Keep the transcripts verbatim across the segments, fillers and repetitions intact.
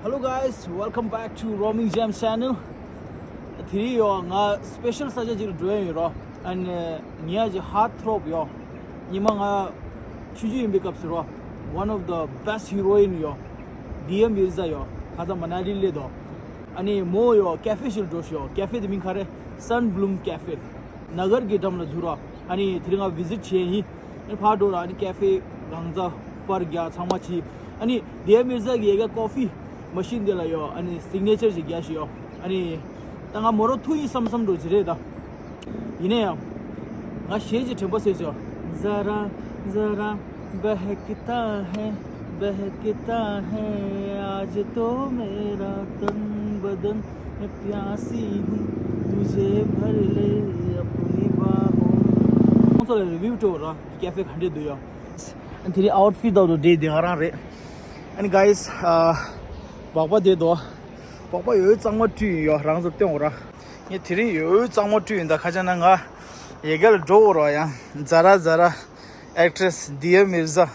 Hello guys, welcome back to Roaming Gems channel. དེ་རིང་ཡོ་ང་སི་པེ་ཤལ་ས་ཆ་ཅིག་ལ་འགྲོ་ཡ་ཡོད་རོ། ཨ་ནི་ངའི་ཨ་ཅེ་Heart Throb ཡོ། ཉི་མ་ང་ཆུང་ཆུང་ཡིན་པའི་སྐབས་སུ་རོ། One of the best heroine ཡོ། Diya Mirza ཡོ། ཁ་སང་མ་ན་ལི་སླེབས་དོ། ཨ་ནི་མོ་ཡོ་ཀེ་ཧྥེ་ཞིག་ལ་འགྲོ་ཤོག་ཡོ། ཀེ་ཧྥེ་དེ་མིང་ག་རེ། Sun Bloom Cafe། ན་གར་གྱི་འགྲམ་ལ་འདུག་རོ། ཨ་ནི་དེ་རིང་ང་ཝི་ཟིཊ་བྱས་ཡིན། ཨ་ནི་ཕར་འགྲོ་ར་ཨ་ནི་ཀེ་ཧྥེ་གང་ཚ་པར་རྒྱག་ཚང་མ་བྱས། ཨ་ནི་Diya Mirza གི་ཡ་གི་ཀོ་ཧྥི་མ་ཤིན་དེ་ལ་ཡོ། ཨ་ནི་སིག་ནེ་ཅར་ཞིག་རྒྱག་ཤིག་ཡོ། ཨ་ནི་ད་ང་མོ་རོ་ཐུག་ཡིན་བསམ་བསམ་འགྲོ་ཅི་རེད་ད། ཡིན་ན་ཡང་ང་གཞས་ཅིག་དྲན་པ་གསོས་ཤོག Zara zara behketa hai, behketa hai, aaj to mera tan badan, main pyasi hu, mujhe bhar le apni baahon. ཁོང་ཚོ་ལ་རི་བིའུ་སྤྲོད་རོགས། ཀེ་ཧྥེ་ག་འདྲས་འདུག་ཡོ། ཨ་ནི་དེ་རིང་ཨའུཊ་ཕིཊ་དང་དུ་འདྲེས་དེ་ང་རང་རེད། ཨ་ནི་གྷའི་སི། སྦག་སྦག་དེ་དོ། སྦག་སྦག་ཡོད་གཙང་མ་བཀྲུས་ཡིན་ཡོ། རང་ཚོ་སྟོན་འོ་ར། ངས་དེ་རིང་ཡོད་གཙང་མ་བཀྲུས་ཡིན། ད་ཁ་ཆ་ན་ང་ཡ་གི་ལ་འགྲོ་འོ་ར་ཡང་། Zara zara actress Diya Mirza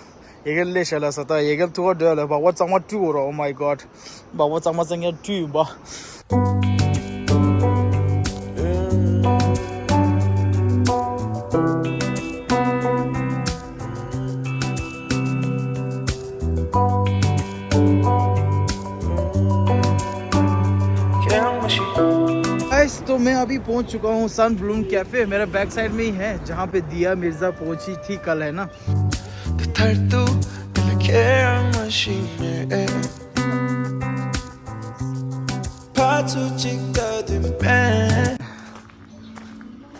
ཡ་གི་ལ་སླེབས་ཤག་ལ་ས། ད་ཡ་གི་ལ་ཐུག་ག་འགྲོ་ཡ་ལ་སྦག་སྦག་གཙང་མ་བཀྲུས་འོ་ར། Oh my god. སྦག་སྦག་གཙང་མ་གཙང་རྐྱང་བཀྲུས་ཡིན་པ། गाइस, तो मैं अभी पहुंच चुका हूँ सन Bloom cafe. मेरा back side में ही है, जहाँ पे दिया मिर्जा पहुंची थी कल, है ना।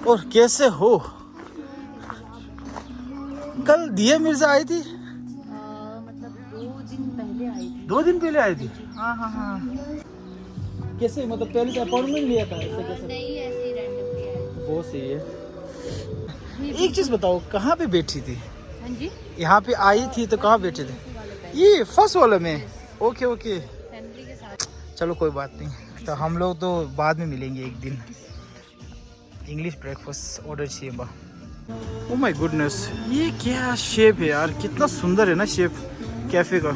और कैसे हो? कल दिया मिर्जा आई थी। अ, मतलब दो दिन पहले आई थी। दो दिन पहले आई थी। हाँ, हाँ, हाँ। कैसे, मतलब, पहले से अपॉइंटमेंट लिया था, ऐसे कैसे? नहीं, ऐसे ही रैंडमली आई। बहुत सही है। एक चीज बताओ, कहाँ पे बैठी थी? हाँ जी। यहाँ पे आई थी तो कहाँ बैठे थे? ये फर्स्ट वाला में। Okay, okay. फैमिली के साथ। चलो, कोई बात नहीं, तो हम लोग तो बाद में मिलेंगे एक दिन। इंग्लिश ब्रेकफास्ट ऑर्डर चाहिए बा। Oh my goodness, ये क्या शेप है यार, कितना सुंदर है ना शेप कैफे का।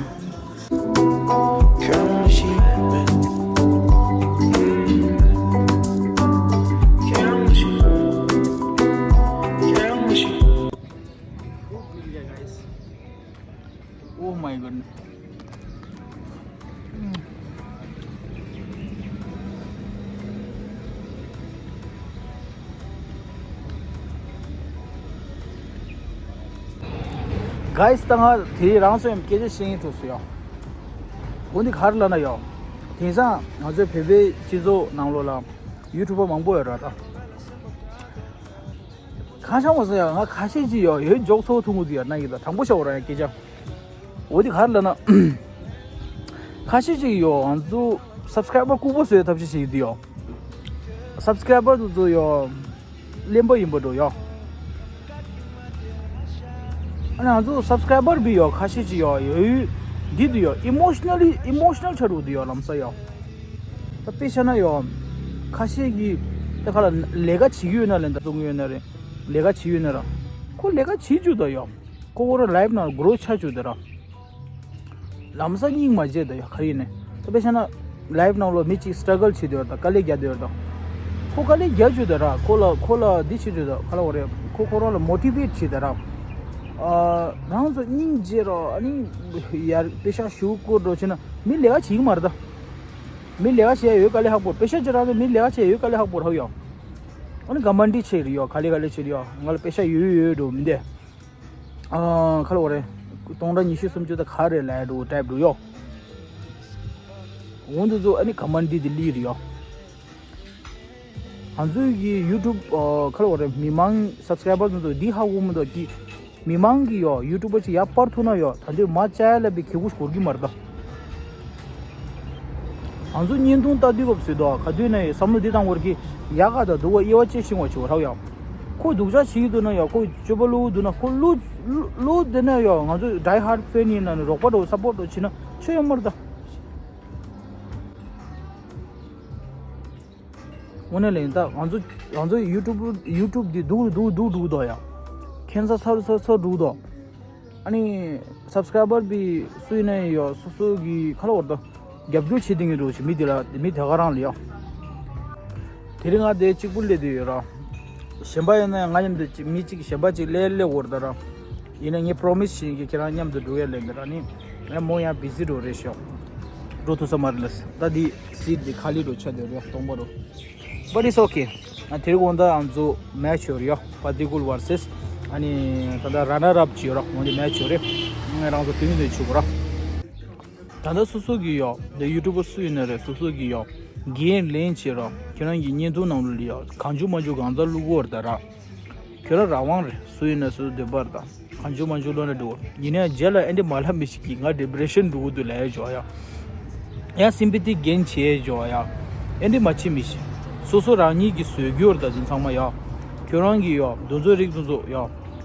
Oh my goodness. གྷའི་སི། ད་ང་དེ་རང་ཚོ་ཡང་སྐད་ཆ་བཤད་ཡིན་ཐུག་སོ་ཡ། འོ་འདི་ག་རེ་ལབ་ན་ཡ། དེང་སང་ང་ཚོའི་བོད་པའི་སྤྱི་ཚོགས་ནང་ལོགས་ལ་ཡུ་ཊུ་བར་མང་པོ་ཡོད་ར་ད། གང་ཤང་བ་སོ་ཡ། ང་ཁ་ཤས་ཅིག་ཡོད་ཡོད་འཇོག་ཚོགས་ཐུང་གུ་དུ་ཡ་ན་ཡི་ད་དྲང་པོ་ཤ་བོ་ར་ཡ་སྐད་ཆ། འོ་དེ་ག་རེ་ལབ་ན། ཁ་ཤས་ཅིག་ཡོད་ང་ཚོ་སབ་སི་ཀ་རའི་བར་ལྐུགས་པ་བཟོས་ཐབས་ཤེས་ཤིག་དུ་ཡོད། སབ་སི་ཀ་རའི་བར་དུ་ཚོ་ཡོད། གླེན་པ་ཡིན་པ་འགྲོ་ཡོད། ཨ་ང་ཚོ་སབ་སི་ཀ་རའི་བར་བི་ཡོད་ཁ་ཤས་ཅིག་ཡོད་ཡོད་ཡོད། འདི་དུ་ཡོད་ཨི་མོ་ཤི་ནལ་ཨི་མོ་ཤི་ནལ་ཆགས་འགྲོ་དུ་ཡོད་ལམ་སང་ཡོད། ད་དཔེ་བཤད་ན་ཡོད། ཁ་ཤས་ཀྱིས་ད་ག་ལ་ལས་ཀ་བྱེད་ཀྱི་ཡོད་ན་ལས་ད་བཙོང་གི་ཡོད་ན་རེད། ལས་ཀ་བྱེད་ཡོད་ན་ར། ཁོ་ལས་ཀ་བྱེད་རྒྱུ་ད་ཡོད། ཁོ་ཁོ་རང་ལའིབ་ནང་གྲོ་ཆགས་རྒྱུ་ད་ར། ལམ་སང་སྙིང་མ་རྗེ་ད་ཡོད་ག་རེ་ཡིན་ནས། ད་དཔེ་བཤད་ན་ལའིབ་ནང་ལོ་མི་གཅིག་སི་ཊྲ་གལ་བྱེད་དུ་ཡོད་ད་དཀའ་ལས་རྒྱག་དུ་ཡོད་ད། ཁོ་དཀའ་ལས་རྒྱག་རྒྱུ་ད་ར་ཁོ་ལ་ཁོ་ལ་འདི་བྱེད་རྒྱུ་ད་ག་ལ་འོ་རེད། ཁོ་ཁོ་རང་ལ་མོ་ཊི་ཝེཊ་བྱེད་ད་ར། ཨ་རང་ཚོ་སྙིང་རྗེ་ར་ཨ་ནི་ཡར་པེ་ཤག་ཞུ་སྐོར་འགྲོ་བྱེད་ན་མི་ལས་ཀ་བྱེད་ཀྱི་མ་རེད་ད། མི་ལས་ཀ་བྱེད་ཡ་ཡོད་དཀའ་ལས་ཁག་པོ་པེ་ཤ་ཅི་རང་ཚོ་མི་ལས་ཀ་བྱེད་ཡ་ཡོད་དཀའ་ལས་ཁག་པོ་རག་ཡོད། ཨ་ནི་ག་མ་འདི་ཆེ་རེད་ཡོད་ག་ལེ་ག་ལེ་ཆེ་རེད་ཡོད་ང་ལ་པེ་ཤ་ཡོད་ཡོད་འགྲོ་མི་འདས། ཨ་ཁ་ལོ་རེད། སྟོང་ཕྲག་ཉི་ཤུ་སུམ་ཅུ་དང་ག་རེ་ལ་འགྲོ་ཊའིབ་འགྲོ་ཡོད། འོང་དུ་ཚོ་ཨ་ནི་ག་མ་འདི་འདི་ལི་རེད་ཡོད། ང་ཚོའི་གི་ཡུ་ཊུབ་ཨ་ཁ་ལོ་རེད་མི་མང་སབ་སི་ཀ་རའི་བར་དུ་ཚོ་འདི་ཧ་གོ་མི་འདུག་གི་མི་མང་གི་ཡོ་ཡུ་ཊུབ་པ་ཅིག་ཡར་སྤར་ཐུབ་ན་ཡོ་ད་འདོད་མ་བཅའ་ལ་བའི་ཁེ་གུ་སྐོར་གི་མ་རེད་ད། ང་ཚོ་བརྙན་ཐུང་ལྟ་དུས་སྐབས་སུ་དོ་ག་དུས་ན་ཡོ་བསམ་བློ་འདི་བཏང་བར་གི་ཡག་ག་ད་འདུག་བ་དབྱེ་བ་ཕྱེ་ཤེས་པ་ཅིག་བ་རག་ཡོ། ཁོ་སྡུག་ཅག་བྱེད་ཀྱི་འདུག་ན་ཡོ་ཁོ་སྤྱོད་པ་བློ་འདུག་ན་ཁོ་བློ་བློ་འདི་ན་ཡོ་ང་ཚོ་ཌའི་ཧར་ཕེན་ཡིན་ན་ནི་རོགས་པ་འགྲོ་སཔོར་འགྲོ་བྱེད་ན་ཆོ་ཡོད་མ་རེད་ད། དངོས་གནས་ལ་ཡིན་ད་ང་ཚོ་ང་ཚོ་ཡུ་ཊུབ་ཡུ་ཊུབ་འདི་སྡུག་རུ་སྡུག་སྡུག་འགྲོ་གི་འདུག་ཡ། ཁྱེད་ཚོ་ཚར་ཚར་ཚར་འགྲོ་གི་འདུག་ཨ་ནི་སབ་སི་ཀ་རའི་བར་བི་སུ་ཡིན་ན་ཡོད་སོ་སོ་གི་ཁ་ལོ་བར་དུ་ རྒྱབ་སྐྱོར་བྱེད་དེ་ངེས་འགྲོ་ཞིག་མི་དེ་ལ་མི་དེ་ག་རང་ལ་ཡ། དེ་རིང་ང་དེ་གཅིག་པུ་སླེབས་དུས་ཡོད་ར། གཞན་པ་ཡིན་ན་ཡང་ང་མཉམ་དུ་གཅིག་མི་གཅིག་གཞན་པ་གཅིག་སླེབས་སླེབས་འོར་ད་ར། ཡིན་ན་ངས་པོ་རོ་མི་སི་བྱེད་ཀྱི་ཁྱེད་རང་མཉམ་དུ་འགྲོ་ཡ་ལེན་དེ་ར་ནི། ངས་མོ་ཡང་བི་ཟི་འགྲོ་རེད་ཤག་འགྲོ་ཐུབ་ས་མ་རེད་ལ། ད་འདི་སིད་འདི་ཁ་ལི་འགྲོ་ཆ་དེ་རེད་སྟོང་པ་རོ། But it's okay. དེ་རིང་དགོང་དག་ང་ཚོ་མེ་ཆི་ཡོད་རེད་ཡ། པ་ཏི་ཀུལ་ཝར་སེས། ཨ་ནི་ད་ལྟ་ར་ནར་ཨབ་ཅིག་ཡོད་ར། འོན་ཏེ་མེ་ཆི་ཡོད་རེད། ང་རང་ཚོ་དེ་ནས་ཆུ་གོ་ར། ད་ལྟ་སོ་སོ་གི་ཡོད་དེ་ཡུ་ཊུ་བར་སུ་ཡིན་ན་རེད། སོ་སོ་གི་ཡོད་འགན་ལེན་བྱེད་ར། ཁྱོད་རང་གི་བརྙན་ཐུང་ནང་ལ་ཡོད་གང་བྱུང་མང་བྱུང་གང་ཚ་བླུག་གོ་ར་ད་ར། ཁྱོད་རང་རང་དབང་རེད། སུ་ཡིན་ན་སུ་འདོད་པར་དང་གང་བྱུང་མང་བྱུང་ལོ་ན་འགྲོ། ཡིན་ནའི་རྗེས་ལ་ཨེ་འདྲི་མ་ལབ་མི་ཞིག་གིས་ང་ཌི་པི་རེ་ཤན་འགྲོ་གི་འདུག་ལབ་ཡ་འཇོག་ཡ། ཡང་སིམ་པ་ཐི་གེན་བྱེད་ཡ་འཇོག་ཡ། ཨེ་འདྲི་མ་བྱེད་མི་ཞིག་སོ་སོ་རང་ཉིད་ཀྱི་བཟོས་རྒྱུ་རེད་ད་དེ་ཚང་མ་ཡ། ཁྱོད་རང་གི་ཡ་འདུ་འཛོམས་རིགས་འདུ་འཛོམས་ཡ།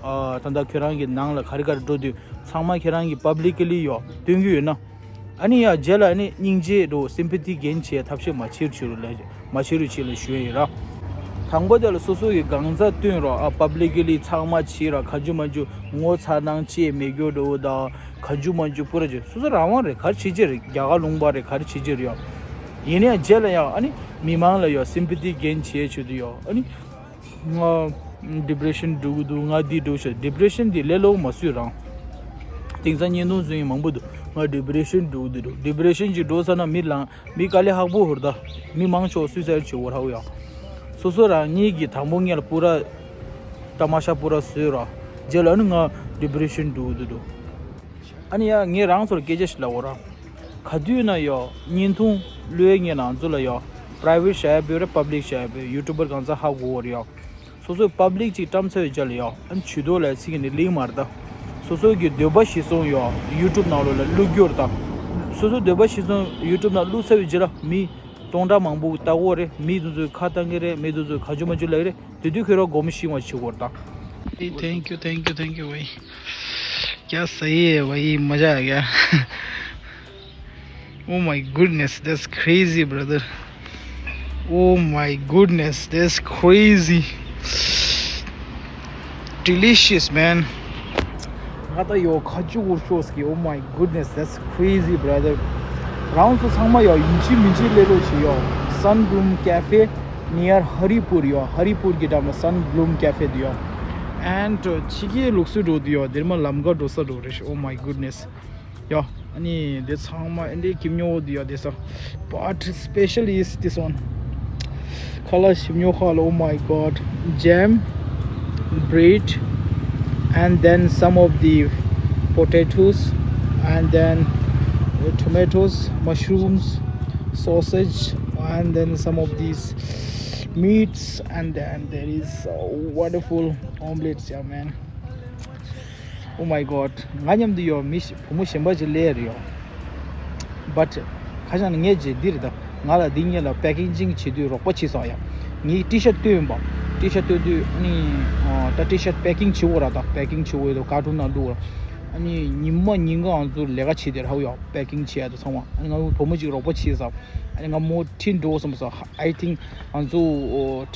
ཨ་ད་ལྟ་ཁྱོད་རང་གི་ནང་ལ་ག་རེ་ག་རེ་འགྲོ་དུས་ཚང་མ་ཁྱེད་རང་གི་པབ་ལི་ཀི་ལི་ཡ་སྟོན་གྱི་ཡོད་ན། ཨ་ནི་ཡ་རྗེས་ལ་ཨ་ནི་སྙིང་རྗེ་འགྲོ་སིམ་པ་ཐི་གེན་བྱེད་ཐབས་ཤེས་མ་བྱེད་རུ་ཕྱིར་རུ་ལས་མ་བྱེད་རུ་ཕྱིར་ལ་ཞུ་ཡ་ཡིན་ར། དང་པོ་དེ་ལ་སོ་སོ་ཡི་གང་ཚ་བཏོན་རོགས་ཨ། པབ་ལི་ཀི་ལི་ཚང་མ་བྱེད་ར། ག་འཇུ་མ་འཇུ་ངོ་ཚ་ནང་བཅད་མེད་རྒྱུ་འགྲོ་དང་ག་འཇུ་མ་འཇུ་པུ་ར་འཇུ་སོ་སོ་རང་དབང་རེད། ག་རེ་བྱེད་ཀྱི་རེད། རྒྱ་གར་ལུང་པ་རེད། ག་རེ་བྱེད་ཀྱི་རེད་ཡ། ཡིན་ནའི་རྗེས་ལ་ཡང་ཨ་ནི་མི་མང་ལ་ཡ་སིམ་པ་ཐི་གེན་བྱེད་ཆེད་དུ་ཡ་ཨ་ནི། ང་ཌི་པི་རེ་ཤན་འགྲོ་གི་འདུག་ང་འདི་འགྲོ་ཤག་ཌི་པི་རེ་ཤན་འདི་ལས་སླ་པོ་མ་བཟོས་རང་། དེང་སང་བརྙན་ཐུང་བཟོ་མཁན་མང་པོ་འདུག་ང་ཌི་པི་རེ་ཤན་འགྲོ་གི་འདུག་ཌི་པི་རེ་ཤན་ཅིག་འགྲོ་ས་ན་མི་ལང་མི་དཀའ་ལས་ཁག་པོ་ཧུར་ད། མི་མང་ཆོག་སུའི་སའིཌ་བྱེད་འོ་ར་འོ་ཡ། སོ་སོ་རང་ཉིད་ཀྱི་དང་པོ་ངས་ལ་པུ་ར་ཏ་མ་ཤ་པུ་ར་བཟོས་ར། རྗེས་ལ་ནི་ང་ཌི་པི་རེ་ཤན་འགྲོ་གི་འདུག་ཨ་ནི་ཡ་ངས་རང་ཚོར་སྐད་ཆ་ཞིག་ལབ་འོ་ར། ག་དུས་ན་ཡོ་བརྙན་ཐུང་བླུགས་ངས་ང་ཚོ་ལ་ཡོ་པ་རའི་ཝེ་ཊི་བྱ་ཡ་བོད་རེད། པབ་ལིག་བྱ་ཡ་བོད་ཡུ་ཊུ་བར་གང་ཚ་ཧ་གོ་བོར་ཡོ། སོ་སོའི་པབ་ལིག་ཅིག་བཀྲམ་ཚར་བའི་རྗེས་ལ་ཡོ་ཨ་ནི་ཇུས་གཏོགས་ལ་ཚིག་གི་ནི་ལིང་མར་ད། སོ་སོའི་གི་འདོད་པ་གཞིར་བཟུང་ཡོ་ཡུ་ཊུབ་ནང་ལོགས་ལ་བླུགས་རྒྱུར་ད། སོ་སོའི་འདོད་པ་གཞིར་བཟུང་ཡུ་ཊུབ་ནང་བླུགས་ཚར་བའི་རྗེས་ལ་མི་སྟོང་ཕྲག་མང་པོ་ལྟ་གོ་རེད། མི་དེ་ཚོའི་ཁ་བཏང་གི་རེད། མི་དེ་ཚོའི་ག་ཅུ་མ་ཅུ་ལབ་ཀྱི་རེད། དེ་དུས་ཁྱོད་རང་སྒོར་མོ་ཤི་བ་ཞིག་གོ་ད། Thank you, thank you, thank you, भाई। क्या सही है भाई, मजा आ गया। Oh my goodness, that's crazy, brother. Oh my goodness, that's crazy. Delicious, man. ང་ད་ཡོ་ཁ་ཅུ་འུར་ཤོས་ཀྱི། Oh my goodness, that's crazy, brother. རང་ཚོ་ཚང་མ་ཡོ་ཡིན་གཅིག་མིན་གཅིག་སླེབས་རོགས་བྱེད་ཡོ། Sun Bloom Cafe near Haripur ཡོ། ཧ་རི་པུར་གྱི་འགྲམ་ལ་Sun Bloom Cafe དུ་ཡོ། And ཕྱི་རྒྱལ་ལུགས་སྲོལ་འགྲོ་དུ་ཡོ། དེར་མ་ལམ་ཁ་འགྲོ་ས་འགྲོ་རེད། Oh my goodness. ཡ། ཨ་ནི་དེ་ཚང་མ་ཨེ་འདྲའི་ཁྱི་མྱོ་དེ་ཡ་དེ་ས། But special is this one. ཁ་ལག་ཞིམ་ཉོ་ཁ་ལ། Oh my God. Jam, bread, and then some of the potatoes, and then tomatoes, mushrooms, sausage, and then some of these meats, and then there is uh, wonderful omelets. Yeah, man. Oh my God. ང་མཉམ་དུ་ཡོ་མི་ཞིག་བུ་མོ་གཞན་པ་ཅིག་སླེབས་རེད་ཡོ། But ཁ་སང་ནས་ངས་བརྗེད་འདི་རེད་ད། ང་ལ་འདི་གཉིས་ལ་པེ་ཀིང་ཅིང་བྱེད་དུས་རོགས་པ་བྱེད་སོང་ཡ། ངའི་ཊི་ཤར་ཊི་སྟོན་པ། ཊི་ཤར་ཊི་སྟོན་དུས་ཨ་ནི་ད་ཊི་ཤར་ཊི་པེ་ཀིང་བྱེད་འོ་ར་ད། པེ་ཀིང་བྱེད་འོ་ཡོད་དོ་ཀར་ཊུན་ནང་བླུགས་ར། ཨ་ནི་ཉི་མ་ཉིན་གང་ང་ཚོ་ལས་ཀ་བྱེད་དེ་ར་ཧ་ཡོ། པེ་ཀིང་བྱེད་ཡ་དོ་ཚང་མ། ཨ་ནི་ང་ཚོ་བུ་མོ་ཅིག་རོགས་པ་བྱེད་ས། ཨ་ནི་ང་མོ་ཁྲིད་འགྲོ་བསམ་ས། I think ང་ཚོ་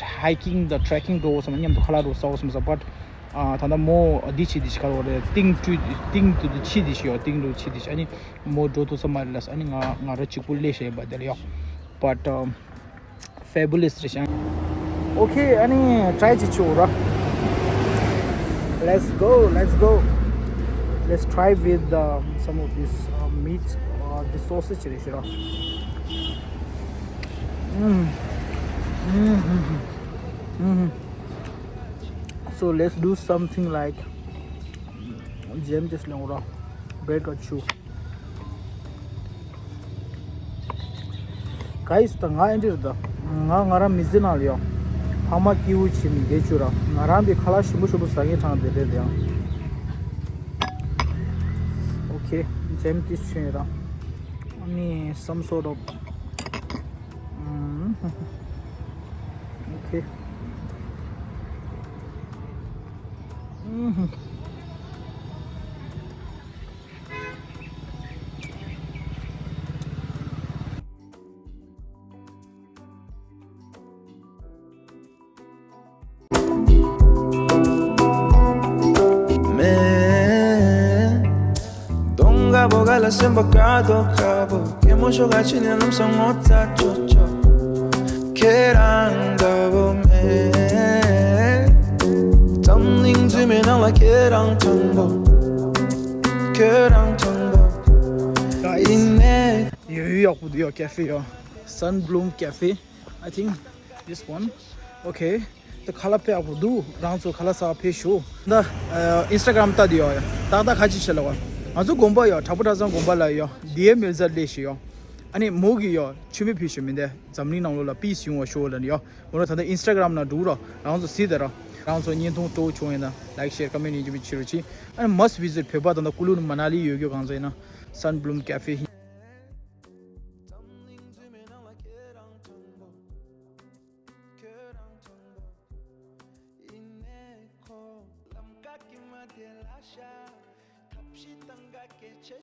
ཧའི་ཀིང་དང་ཊེ་རེག་ཀིང་འགྲོ་བསམ། མཉམ་དུ་ཁ་ལག་རོགས་ཟ་བསམ་ས། But ཨ་ད་ལྟ་མོ་འདི་བྱེད་དེ་ཤི་ཁ་རོག་རེད། ཏིང་ཏུ་ཏིང་ཏུ་ཏུ་ཕྱི་དེ་ཤི་ཡོ། ཏིང་ཏུ་ཕྱི་དེ་ཤི། ཨ་ནི་མོ་འགྲོ་ཐུབ་ས་མ་རེད་ལ། ཨ་ནི་ང་ང་ར་གཅིག་པུ་ལས་བྱས་པ་དེ་ལ་ཡོ། But um, fabulous རེད་ཤག Okay, ཨ་ནི་ཊི་རའི་ཅིག་བྱེད་འོ་ར། Let's go, let's go. Let's try with uh, some of this uh, meat, uh, the sausage རེད་ཤག་ར། Mm. Mm-hmm. Mm-hmm. So let's do something like ཇེམ་ཅིག་ལེན་འོ་ར། བེད་ཀ་ཆུ། Guys, ད་ང་ཨེ་འདྲི་རེད་ད། ང་ང་རང་མི་ཚེ་ནང་ལ་ཡོ། ཕ་མ་སྐྱིད་པོ་བྱེད་ནས་བསྡད་བཅུག་ར། ང་རང་དེ་ཁ་ལག་ཞིམ་པོ་ཞིམ་པོ་ཟ་མཁན་གྲངས་དེ་རེད་ཡང་། Okay, ཇེམ་ཏིས་ཆུ་ཡིན་ར། ཨ་ནི་some sort of. Mm. Okay. Mm. སེམས་པ་དཀར་དོ་དཀར་པོ། སྐྱེད་མོས་ཤོག་ག་ཕྱི་ནས་ལམ་སང་ངོ་ཚ་ཆོག་ཆོག་ཁྱེད་རང་འདྲ་པོ་མེད། འཛམ་གླིང་རྫུན་མའི་ནང་ལ་ཁྱེད་རང་མཐོན་པོ། ཁྱེད་རང་མཐོན་པོ། ཡིན་ནས། ཡོད་ཡོད་ཡག་པོ་འདུག་ཡོད། ཀེ་ཧྥེ་ཡོད། Sunbloom Cafe. I think this one. Okay. ད་ཁ་ལག་དཔེ་ཡག་པོ་འདུག་རང་ཚོ་ཁ་ལག་ཟ་བ་ཕེབས་ཤོག་ད་ཨིན་སི་ཊ་གྷ་རམ་ལྟ་དུས་ཡོད། ཏག་ཏག་ཁ་ཅིག་བྱེད་ལ་བ། ང་ཚོ་དགོན་པ་ཡོད། དྲག་པོ་གྲྭ་ཚང་དགོན་པ་ལ་ཡོད། ཌི་ཨེ་མེལ་ཛར་ལས་ཤིག་ཡོད། ཨ་ནི་མོ་གི་ཡོད། ཆུ་མིག་ཕུལ་ཤོག་མི་འདི་འཛམ་གླིང་ནང་ལོགས་ལ་པི་སི་ཡོང་བ་ཤོག་ལ་ནི་ཡོད། མོ་ར་ད་ལྟ་ཨིན་སི་ཊ་གྷ་རམ་ནང་འགྲོ་རོགས། རང་ཚོ་གཟིགས་དེ་ར། རང་ཚོ་བརྙན་ཐུང་སྤྲོ་བོ་བྱུང་ཡིན་ན་ལའིཀ་ཤེར་ཀོ་མེན་ཡིན་གྱི་བྱེད་རོགས་གྱིས། ཨ་ནི་མ་སི་ཝི་ཛིཊ་བོད་པ་ད་ལྟ་ཀུ་ལུ་ནུ་མ་ན་ལི་ཡོད་རྒྱུ་གང་ཚོ་ཡིན་ན། Sunbloom Cafe ཡིན། འཛམ་གླིང་རྫུན་མའི་ནང་ལ་ཁྱེད་རང་མཐོན་པོ། ཁྱེད་རང་མཐོན་པོ། ཡིན་ནས་ཁོ་ལམ་ཀ་གི་མ་དེ་ལ་ཤ། ཐབས་ཤེས་བཏང་ག་སྐད་ཆ་